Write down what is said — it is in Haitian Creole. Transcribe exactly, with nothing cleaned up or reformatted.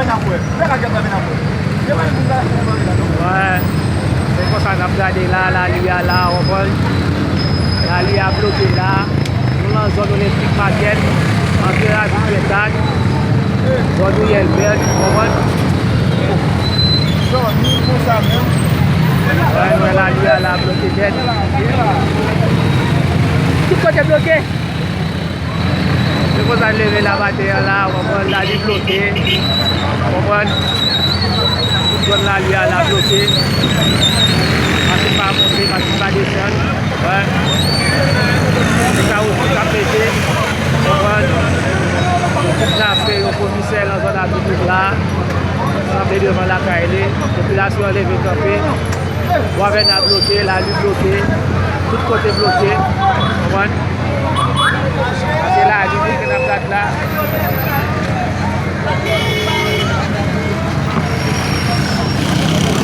Wè. Se konsa n ap gade la, lari a la, w konprann? Lari a bloke la. Nou nan zòn Olympic Market, antre ravin Pyetan, zòn Riyèl Vèt, w konprann? Zòn nou konsa menm. Wè, nou wè lari a la bloke nèt. Tout kote bloke. Se konsa n leve la maten an la, w konprann, lari bloke, w konprann, tout zòn lari a la bloke, machin pa monte, machin pa desann, wè, se kawoutchou k ap pete, w konprann, yo kidnape yon komisè nan zòn Abidjouv la, sanble devan lakay li, popilasyon an leve kanpe. Gòvènman bloke, lari bloke, tout kote bloke, w konprann? Se lari wi ke n ap gad la.